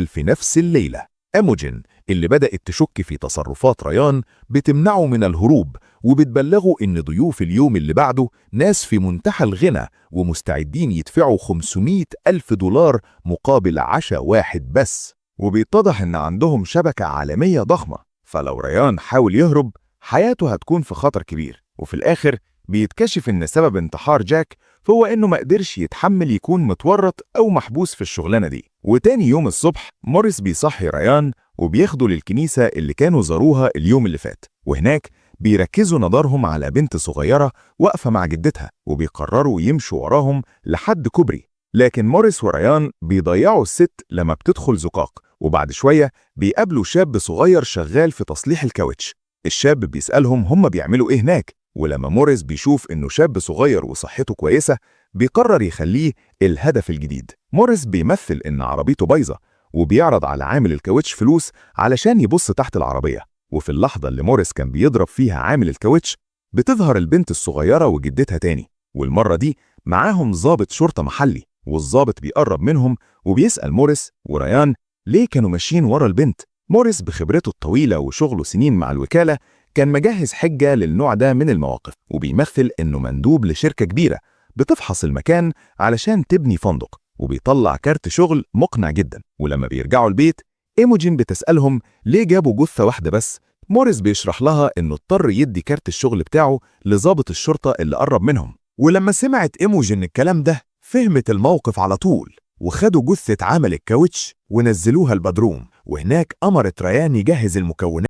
في نفس الليلة إيموجين اللي بدأت تشك في تصرفات ريان بتمنعه من الهروب، وبتبلغه إن ضيوف اليوم اللي بعده ناس في منتهى الغنى ومستعدين يدفعوا 500 ألف دولار مقابل عشاء واحد بس. وبيتضح إن عندهم شبكة عالمية ضخمة، فلو ريان حاول يهرب حياته هتكون في خطر كبير. وفي الآخر بيتكشف إن سبب انتحار جاك هو إنه ما قدرش يتحمل يكون متورط أو محبوس في الشغلانة دي. وتاني يوم الصبح موريس بيصحي ريان وبياخده للكنيسة اللي كانوا زاروها اليوم اللي فات، وهناك بيركزوا نظرهم على بنت صغيرة واقفة مع جدتها، وبيقرروا يمشوا وراهم لحد كوبري. لكن موريس وريان بيضيعوا الست لما بتدخل زقاق، وبعد شوية بيقابلوا شاب صغير شغال في تصليح الكاوتش. الشاب بيسألهم هم بيعملوا إيه هناك، ولما موريس بيشوف إنه شاب صغير وصحته كويسة بيقرر يخليه الهدف الجديد. موريس بيمثل إن عربيته بايظة، وبيعرض على عامل الكاوتش فلوس علشان يبص تحت العربية. وفي اللحظة اللي موريس كان بيضرب فيها عامل الكاوتش بتظهر البنت الصغيرة وجدتها تاني، والمرة دي معاهم ضابط شرطة محلي. والضابط بيقرب منهم وبيسأل موريس وريان ليه كانوا ماشيين ورا البنت. موريس بخبرته الطويلة وشغله سنين مع الوكالة كان مجهز حجة للنوع ده من المواقف، وبيمثل إنه مندوب لشركة كبيرة بتفحص المكان علشان تبني فندق، وبيطلع كارت شغل مقنع جدا. ولما بيرجعوا البيت إيموجين بتسألهم ليه جابوا جثة واحدة بس. موريس بيشرح لها إنه اضطر يدي كارت الشغل بتاعه لضابط الشرطة اللي قرب منهم. ولما سمعت إيموجين الكلام ده فهمت الموقف على طول، وخدوا جثة عامل الكاوتش ونزلوها البدروم، وهناك أمرت ريان يجهز المكونات.